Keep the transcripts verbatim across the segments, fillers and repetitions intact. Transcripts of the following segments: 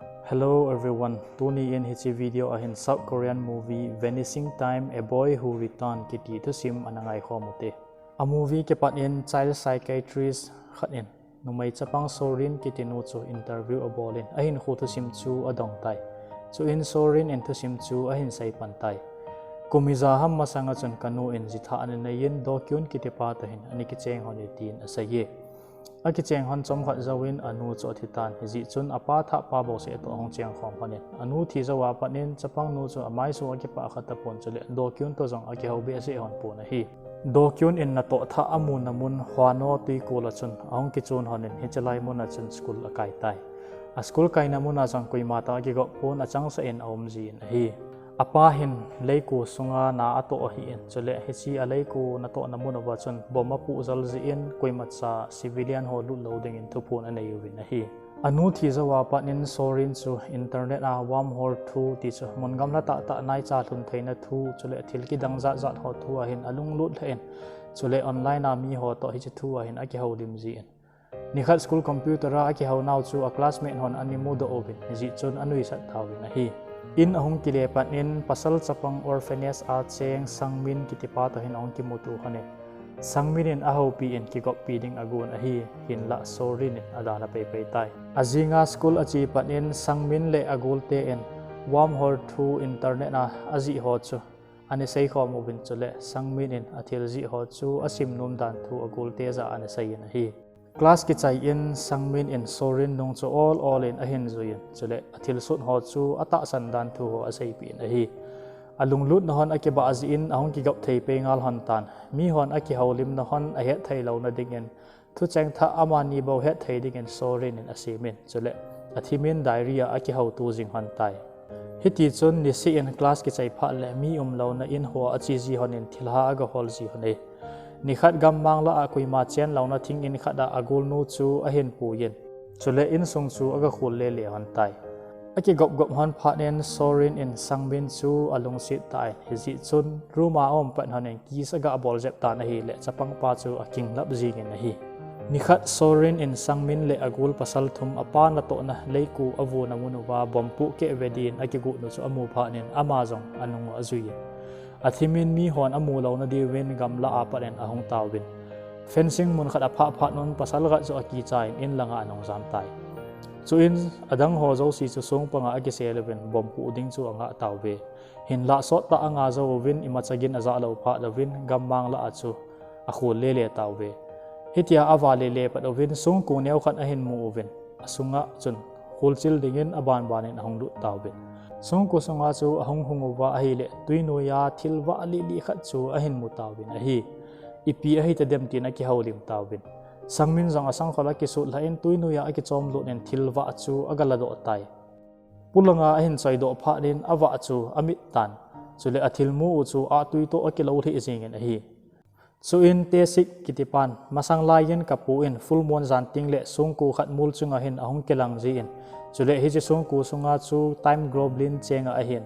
Hello everyone, tuni in hiche video a hin South Korean movie Vanishing Time, A Boy Who Returned kiti thusim ana ngaikhom ute. A movie kipat in child psychiatrist khat in numei chapang Sorin kiti nu chu interview abol in ahinkho thusim chu adong tai. Chuin Sorin in thusim chu ahin seipan tai. Kum ijat ham masanga chun kanu in jitha ana nei in Dokyun kiti pa toh hin ana kicheng hon e tin asei e. Akicheng hon chomkhat jouvin anu chu athitan, hijeh chun apa thahpa bouseh toh ahung chengkhom hon in, anu thi jouva pat in chapang nu chu amaisu akipah kha tapon, chule Dokyun toh jong akihou behseh hon pon ahi. Dokyun in natoh thah amuna mun Hwano twikol a chun ahung kichon hon in, hiche lai mun a chun school akai tai. A school kaina mun a jong koima toh akigop pon, achangseh in aum jin ahi. Apa hin leiko sunga na atoh ahin, chule hiche a leiko natohna mun uva chun bomb apoh jal jeh in koimacha civilian ho lut lou dingin thuphon anei uvin ahi. Anu thi jouva pat in Sorin chu internet a Wormhole thu ti chu mun gamla tahtah naicha lhun theina thu, chule thil kidang jatjat ho thu a hin alunglut lheh in, chule online a miho toh hiche thu a hin akihoulim jin. Nikhat school computer a akihounau chu a classmate hon ana mudoh uvin, hijeh chun anuisat tauvin ahi. In ahung kile pat in pasal chapang orphanage a cheng Sangmin kiti pa toh hin ahung kimuto hon in, Sangmin in ahoupi in kigoppi ding agon ahi, hinlah Sorin in adan apeipei tai. Ajinga school ache pat in Sangmin le agolte in Wormhole thu internet a ajih ho chu ana seikhom uvin, chule Sangmin in athil jih ho chu asim nom dan thu agolte jah a ana sei in ahi. Class kichai in Sangmin in Sorin nung chu ol ol in ahin jui in, chule athilsut ho chu atahsan dan thu ho aseipeh in ahi. Alunglutna hon akibah jeh in ahung kigop thei pei ngal hon tan, mihon akihoulimna hon ahet thei louna dingin thucheng thah amani bou het thei dingin Sorin in asem in, chule athimin diary a akihouto jing hon tai. Hitichun niseh in class kichai phat le mi umlouna in ho ache ji hon in thilha agahol ji hon e. Nikhat gammang lah a koima chen louna thing in khat a agolnu chu ahin puiyin, chule insung chu agakhol lele hon tai. Akigop gop hon phat in Sorin in Sangmin chu alungset tan, hijeh chun room a aum pat hon in kiss agabol jep tan ahile chapangpa chu akinglap jingin ahi. Nikhat Sorin in Sangmin le agol pasal thum apa natohna leiko avona mun uva bomb pohkeh ve din akigotnu chu amu phat in ama jong anung u ajuiyin, athimin mihon amu louna diuvin gamlah a pat in ahung tauvin, fencing mun khat aphah phat un pasal khat chu akicha in in langa anung jam tai. Chuin adang ho jouse chu songpanga akisel uvin bomb poh ding chu angah tauve. Hinlah sottah anga jou uvin, imacha gin ajah lou phat uvin gammang lah a chu akhol lele tauve. Hitia ava lele pat uvin songko neokhat ahin mu uvin, asunga chun kholchil dingin abanbanin ahung lut tauvin, songko sunga chu ahung hung uva ahile twinoiya thil vah lili khat chu ahin mu tauvin ahi. Ipi ahitadem tin akihoulim tauvin, Sangmin jong asangkhol akisutlhah in twinoiya akichomlut in thil vah chu agaladoh tai. Polanga ahin choidoh phat in avah chu amit tan, chule athilmu u chu ahtwi toh akilou lheh jingin ahi. Chuin Tae-sik kitipan, masang laiyin kapu in full moon jan tengle songko khat mol chunga hin ahung kilang jin, chule hiche songko sunga chu time goblin chenga ahin,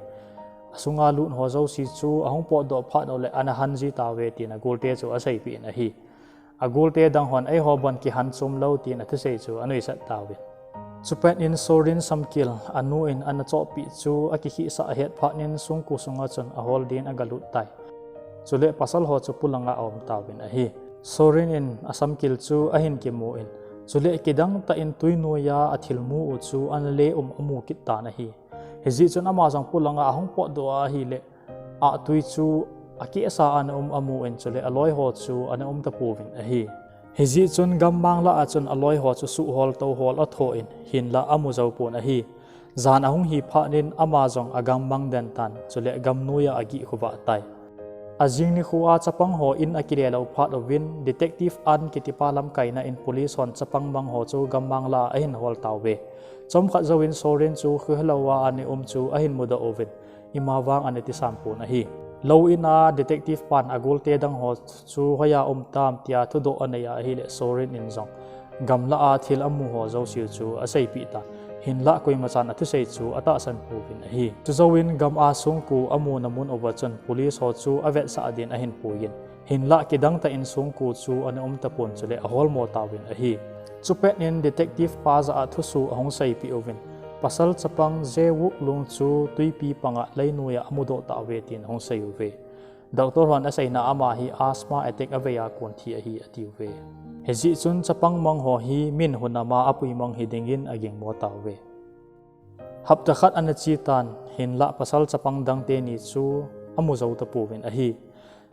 asunga lut ho jouse chu ahung potdoh phat uleh ana han ji tauve tin agolte chu aseipeh in ahi. Agolte dang hon eiho bon kihan chom lou tin athusei chu anuisat tauvin, chupet in Sorin samkil anu in ana chohpeh chu akikhehsah ahet phat in songko sunga chun ahol din agalut tai. Chule pasal ho chu polanga aum tauvin ahi. Sorin in asamkil chu ahin kimu in, chule kidangtah in twinoiya athilmu u chu ana le um amu kit tan ahi. Hijeh chun ama jong polanga ahung potdoh a ahile ahtwi chu akehsa ana um amun, chule aloiho chu ana um tapouvin ahi. Hijeh chun gammang lah a chun aloiho chu suhhol touhol athoh in, hinlah amu joupon ahi. Jan ahung hi phat in ama jong agammang den tan, chule gamnoiya agih khovah tai. Ajing nikho a chapang ho in akile lou phat uvin Detective An kitipa lamkaina in police hon chapang mang ho chu gammang lah a ahin hol tauve. Chomkhat jouvin Sorin chu kho helouva ana um chu ahin mudoh uvin, imavang ana tisampon ahi. Lou in a detective pan agolte dang ho chu hoiya um tam tia thudoh anei a ahile Sorin in jong gamlah a thil amu ho jouse chu aseipeh tan, hinlah koimachan athusei chu atahsan pouvin ahi. Chujouvin gam a songko amuna mun uva chun police ho chu avetsah din ahin puiyin, hinlah kidangtah in songko chu ana um tapon, chule aholmo tauvin ahi. Chupet in detective pa jah a thuso ahung seipeh uvin, Pasal chapang Jae Wook Lung chu tuipi panga leinoi a amudoh tauve tin ahung seiuve. Doctor hon aseina ama hi asthma attack avei a kon thi ahi atiuve. Hijeh chun chapang mang ho hi min hunam a apui mang hi dingin agingmo tauve. Hapta khat ana chetan, hinlah pasal chapang dang teni chu amu jou tapouvin ahi.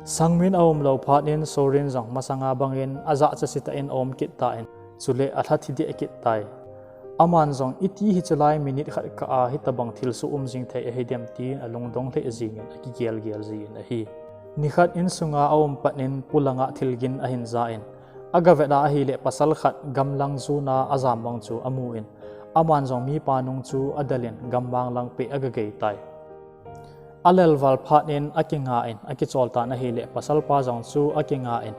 Sangmin aumlou phat in Sorin jong masanga bangin ajahcha setah in aum kit tan, chule alha thi deh kit tai. Aman jong iti hiche lai minute khat kah a hitabang thilsoh um jing thei ahidem tin alungdong lheh jingin akigel gel jin ahi. Nikhat insunga aum pat in polanga thilgin ahin ja in, agavet a ahileh pasal khat gamlang jun a ajam bang chu amun, aman jong mipa nung chu adel in gammang lang peh agagei tai. Alelval phat in akinga in akichol tan ahileh pasalpa jong chu akinga in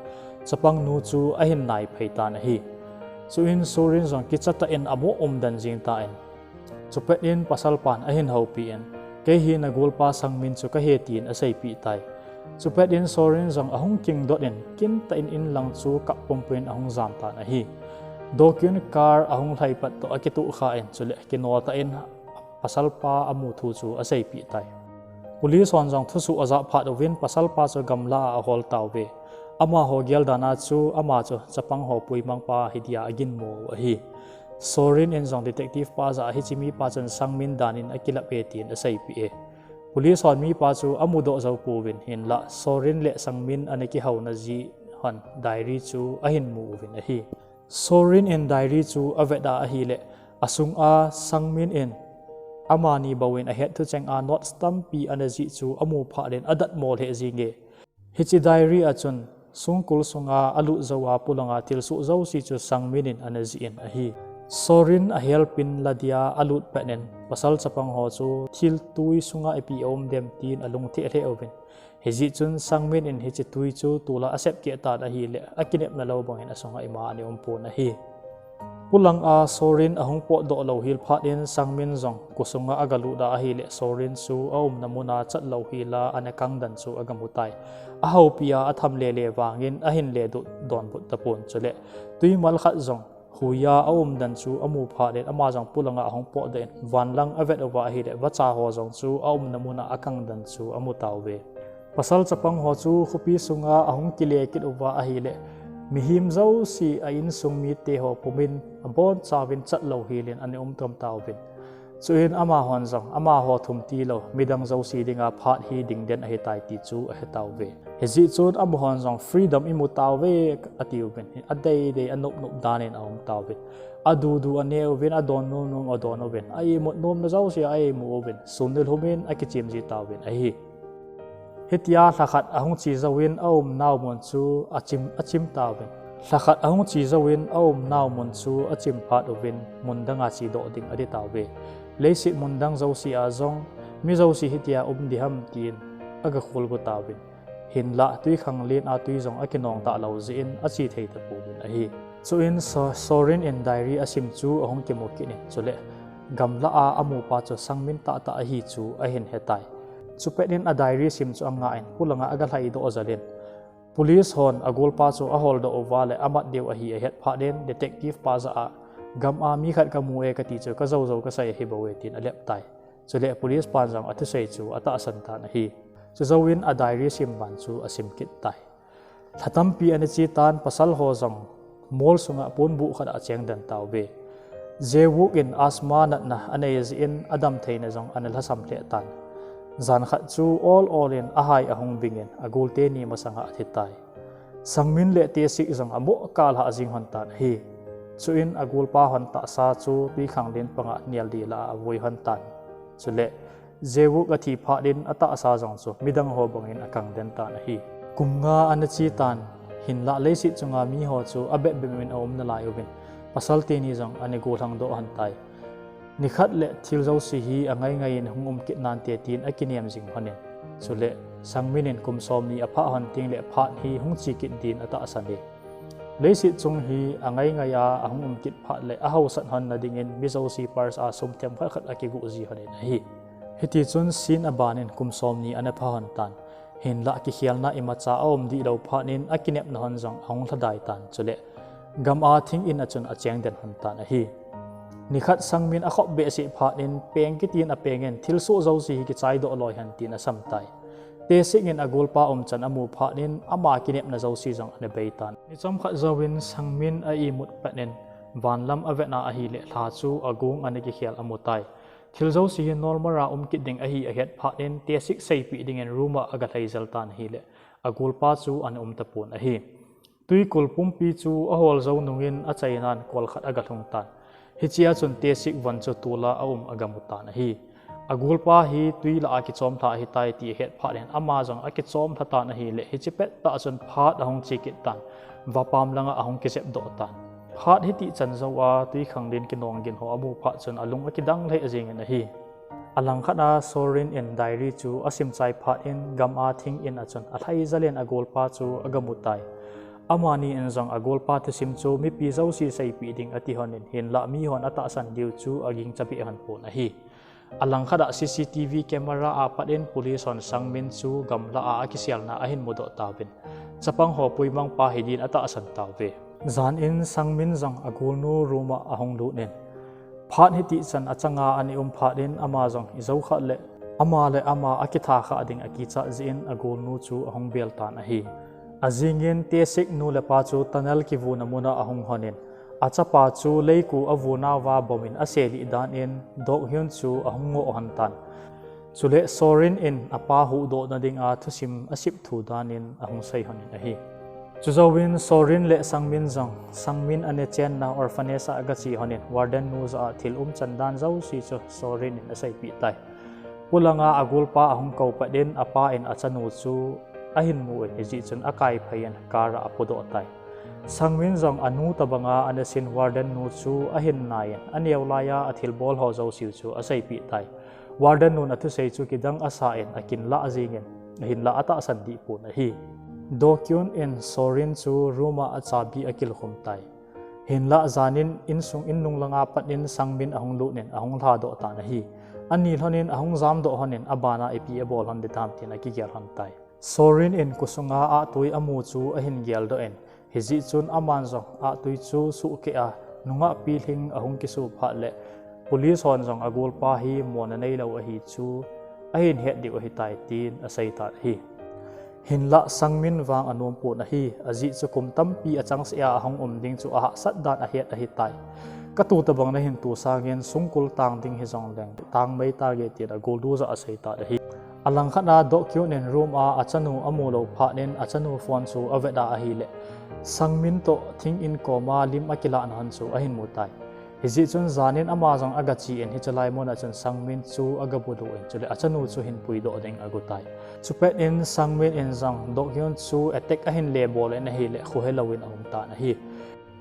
chapang nu chu ahin nai phei tan ahi. Chuin Sorin jong kicha tah in amoh umden jing tan, chupet in pasalpan ahin houpi in, kei hi nagolpa Sangmin chu kahi tin aseipeh tai. Chupet in Sorin jong ahung kingdot in kintah in inlang chu kap pumpui in ahung jam tan ahi. Dokyun car ahung lhai pat toh akitohkha in chule kinol tah in pasalpa amu thu chu aseipeh tai. Police hon jong thusoh ajah phat uvin pasalpa chu gamla a ahol tauve. Amaho geldan a chu ama chu chapang ho puimang pa hitia aginmo u ahi. Sorin in jong detective pa jah a hiche mipa chun Sangmin dan in akilap e tin aseipeh e. Police hon mipa chu amudoh jou pouvin hinlah Sorin le Sangmin ana kihouna jeh hon diary chu ahin mu uvin ahi. Sorin in diary chu avet a ahileh asunga Sangmin in amani bou in ahet thucheng a notes tampi ana jih chu amu phat in adatmo lheh jing e. Hiche diary a chun songkul sunga alut jou a polanga thilsoh jouse chu Sangmin in ana jih in ahi. Sorin ahelpin la dia alut pet in pasal chapang ho chu thil tui sunga ipi aum dem tin alungthim lheh uvin. Hijeh chun Sangmin in hiche tui chu tol a asep keh tan ahileh akinepna lou bangin asunga ima ana um pon ahi. Polang a Sorin ahung potdoh louhel phat in Sangmin jong kho sunga agalut a ahileh Sorin chu aumna mun a chatlou hel a ana kangdan chu agamu tai. Ahoupi a atham lele vangin ahin le donbut tapon chule tuimal khat jong huiya aumdan chu amu phat in ama jong polanga ahung potdoh in vanlang avet uva ahileh vacha ho jong chu aumna mun a akangdan chu amu tauve. Pasal chapang ho chu khopi sunga ahung kile kit uva ahileh mihem jouse a insung mite ho pumin abonchauvin chatlou hel in ana um tam tauvin. Chuin amahon jong amaho thum tilou midang jouse dinga phat hi dingden ahitai ti chu ahetauve. Hijeh chun amahon jong freedom imu tauve atiuvin, adeidei anopnop dan in aum tauvin. Adudu aneuvin, adon nomnom adon uvin, aimut nomna jouse aimu uvin, sun nilhum in akichem ji tauvin ahi. Hitia lhakhat ahung che jouvin aumnau mun chu achim, achim tauvin. Lhakhat ahung che jouvin aumnau mun chu achim phat uvin mun danga chedoh ding ati tauve. Leiset mun dang jouse a jong mi jouse hitia um diham tin agakhol got tauvin. Hinlah twikhanglen a twi jong akinong talou jeh in ache thei tapouvin ahi. Chuin So-, Sorin in diary asim chu ahung kimu kit in chule gamla a amupa chu Sangmin tahtah ahi chu ahin hetai. Chupet in a diary sim chu anga in polanga agalhaidoh jel in police hon agolpa chu aholdoh uva le amat diu ahi ahet phat in detective pa jah a gam a mi khat kamu e kati chu kajou jou kasei ahibouve tin alep tai. Chule police pan jong athusei chu atahsan tan ahi. Chujouvin a diary sim ban chu asim kit tai. Lha tampi ana che tan pasal ho jong mall sunga ponbuh khat a achengden tauve. Jae Wook in asthma natna anei jeh in adam theina jong ana lhasam lheh tan. Jan khat chu ol ol in ahai ahung bing in agol teni masanga athi tai. Sangmin le Tae-sik jong amoh kalha jing lhon tan ahi. Chuin agolpa hon tahsa chu twikhanglen panga neldil a avui lhon tan. Chule Jae Wook athi phat in atahsa jong chu midang ho bangin akangden tan ahi. Kum nga ana che tan hinlah leiset chunga mi ho chu abep bep in aum nalai uvin pasal teni jong ana gollhang doh lhon tai. Nikhat le thil jouse hi angai ngai in hung um kit nante tin akinem jing lhon in. Chule Sangmin in kum somni aphah lhon tengle phat hi hung che kit din atahsan e. Leiset chung hi angai ngai a ahung um kit phat le ahaosat lhon nading in mi jouse purse a sum themkhat khat akigu ji lhon in ahi. Hitichun scene aban in kum somni ana pha lhon tan. Hinlah kikhelna imacha aum dihlou phat in akinepna lhon jong ahung lhadai tan. Chule gam a thing in a chun achengden lhon tan ahi. Nikhat Sangmin akhop behseh phat in peng kitin apeng in thilsoh jouse hi kichaidoh loi hen tin asam tai. Taesik in agolpa umchan amu phat in ama kinepna jouse jong ana bei tan. Ni chomkhat jouvin Sangmin a imut pet in vanlam avet na ahileh lha chu agong ana kikhel amu tai. Thil jouse hi normal a um kit ding ahi ahet phat in Taesik seipeh dingin room a aga lhai jel tan ahileh agolpa chu ana um tapon ahi. Twikul pumpi chu ahol jou nungin achainan kol khat aga lhung tan. Hichea chun Taesik von chu tula aum aga mu tan ahi. Agolpa hi twi lah a kichom lha ahitai ti ahet phat in ama jong akichom lha tan ahileh hiche pettah chun phat ahung che kit tan. Vapam langa ahung kijep doh tan. Phat hiti chan jou a twikhanglen kinong gin ho amu phat chun alung akidang lheh jengin ahi. Alangkhat a Sorin in diary chu asim chai phat in gam a thing in a chun alhai jel in agolpa chu aga mu tai. Amani in jong agolpa thusim chu mipi jouse seipeh ding ati lhon in hinlah mihon atahsan diu chu agingcha beh lhon pon ahi. Alangkhat a C C T V camera a pat in police hon Sangmin chu gamla a akiselna ahin mudoh tauvin, chapang ho puimang pa hidin atahsan tauve. Jan in Sangmin jong agolnu room a ahung lut in, phat hiti chan achanga ana um phat in ama jong ijou khat leh ama le ama akitha khah ding akichat jeh in agolnu chu ahung bel tan ahi. Ajingin Taesik nu le pa chu tunnel kivuna mun a ahung lhon in, achapa chu leiku avunauva bom in aselih dan in Dokhyun chu ahung ngoh lhon tan. Chule Sorin in apa huhdohna dinga thusim asip thu dan in ahung sei lhon in ahi. Chujouvin Sorin le Sangmin jong Sangmin ana chenna orphanage a aga che lhon in warden nu jah a thil umchan dan jouse chu Sorin in aseipeh tai. Polanga agolpa ahung kou pet in apa in achanu chu ahin mu in hijeh chun akai phei in car a apodoh tai. Sangmin jong anu tobanga ana sin warden nu chu ahin nai in aneo laiya athilbol ho jouse chu aseipeh tai. Warden nun athusei chu kidang asa in akin lah jengin hinlah atahsan deh pon ahi. Dokhyun in Sorin chu room a achabi akilkhum tai. Hinlah jan in insung innung langa pat in Sangmin ahung lut in ahung lhadoh tan ahi. Ani lhon in ahung jamdoh lhon in abana ipi abol lhon ding ham tin akigel lhon tai. Sorin in khosunga ahtwi amu chu ahin geldoh in, hijeh chun aman jong ahtwi chu suhkeh a nungah pilhing ahung kisu phat leh police hon jong agolpa hi mona neilou ahi chu ahin het diu ahitai tin asei tan ahi. Hinlah Sangmin vang anom pon ahi, ajeh chu kum tampi achangseh a ahung um ding chu ahahsat dan ahet ahitai. Katu tobang nahin tu sangin sungkul tang ding hijongleng tang mai tange tin agolnu jah a asei tan ahi. Alangkhat a Dokhyun in room a achanu amu lou phat in achanu phone chu avet a ahileh Sangmin toh thing in koma lim akilah na hon chu ahin mu tai. Hijeh chun jan in ama jong aga che in hiche lai mun a chun Sangmin chu aga budu in chule achanu chu hin puidoh ding ago tai. Chupet in Sangmin in jong Dokhyun chu attack ahin le bol in ahileh khohelou in aum tan ahi.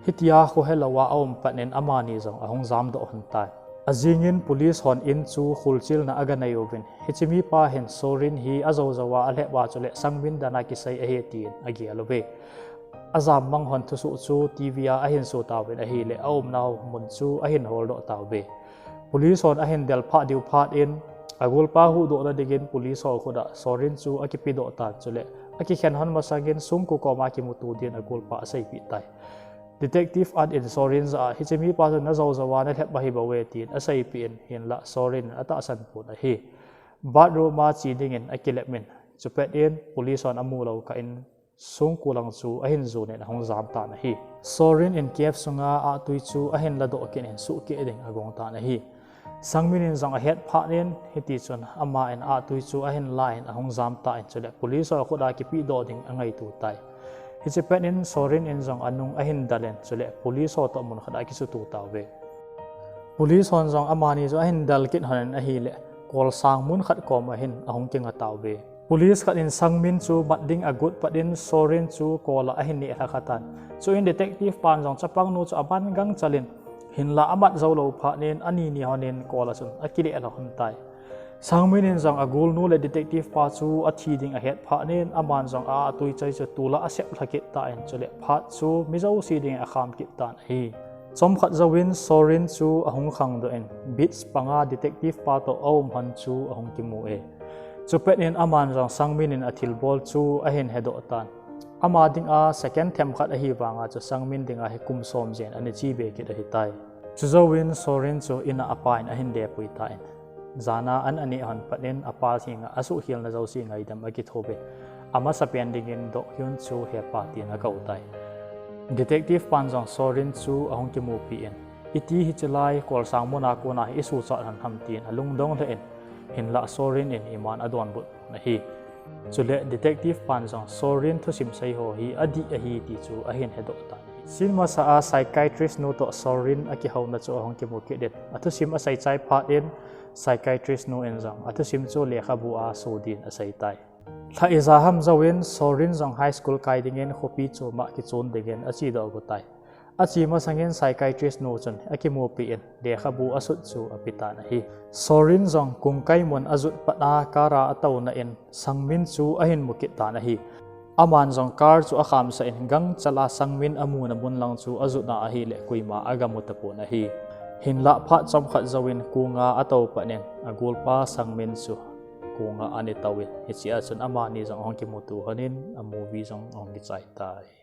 Hitia khohelou a aum pet in amani jong ahung jamdoh lhon tai. Ajingin police hon in chu kholchilna aga nei uvin, hiche mipa hin Sorin hi ajou jou a alhep a chule Sangmin dan a kisei ahi tin agel uve. Ajam mang hon thusoh chu T V a ahin so tauvin ahileh aumnau mun chu ahin holdoh tauve. Police hon ahin del phah diu phat in agolpa huhdohna dingin police ho khut a Sorin chu akipedoh tan chule akikhen lhon masangin sungkul koma kimuto din agolpa aseipeh tai. Detective An in Sorin jah a hiche mipa chu najou jou a nalhep ahibouve tin aseipeh in hinlah Sorin in atahsan pon ahi. Bathroom a che dingin akilep in chupet in police hon amu lou kah in sungkul lang chu ahin jon in ahung jam tan ahi. Sorin in cave sunga ahtwi chu ahin ladoh kit in suhkeh ding agong tan ahi. Sangmin in jong ahet phat in hiti chun ama in ahtwi chu ahin la in ahung jam tan chule police ho khut a kipedoh ding angaito tai. Hiche pet in Sorin in jong anung ahin del in chule police ho toh mun khat a akisuto tauve. Police hon jong amani chu ahin del kit lhon in ahileh kol sang mun khat koma hin ahung kinga tauve. Police khat in Sangmin chu mat ding agot pet in Sorin chu kol a ahin neh lha kha tan. Chuin detective pan jong chapang nu chu aman gangchal in hinlah amat jou lou phat in ani ni lhon in kol a chun akile lha lhon tai. Sangmin in jong agolnu le detective pa chu athi ding ahet phat in aman jong a ahtwi chai chu tol a asep lha kit tan chule phat chu mi jouse dingin akham kit tan ahi. Chomkhat jouvin Sorin chu ahung khangdoh in beach panga detective pa toh aum lhon chu ahung kimu e. Chupet in aman jong Sangmin in athilbol chu ahin hedoh tan. Ama dinga second themkhat ahi vanga chu Sangmin dinga hi kum som jen ana che be kit ahitai. Chujouvin Sorin chu in a apa in ahin lepui tan, jana an aneh lhon phat in apa henga asuhkhelna jouse ngaidam akithouvin, amasapen dingin Dok Hyun chu hepa tin akou tai. Detective pan jong Sorin chu ahung kimupi in, iti hiche lai kolsang muna kona hi isuhchat lhon ham tin alungdong lheh in, hinlah Sorin in iman adonbut pon ahi. Chule detective pan jong Sorin thusim sei ho hi adih ahi ti chu ahin hedoh tan ahi. Scene masa a psychiatrist nu toh Sorin akihouna chu ahung kimu kit in, athusim asei chai phat in psychiatrist nu in jong athusim chu lekhabu a so din asei tai. Lha ija ham jouvin Sorin jong high school kai dingin khopi choma kichon dingin achedoh got tai. Ache masangin psychiatrist nu chun akimupi in lekhabu asut chu apetan ahi. Sorin jong kungkai mun ajot pat a car a atouna in Sangmin chu ahin mu kit tan ahi. Aman jong car chu akhamsah in gangchal a Sangmin amuna mun lang chu ajotna ahileh koima agamu tapon ahi. Hinlah phat chomkhat jouvin konga atou pat in agolpa Sangmin chu konga ana touvin, hichea chun amani jong ahung kimuto lhon in a movie jong ahung kichai tai.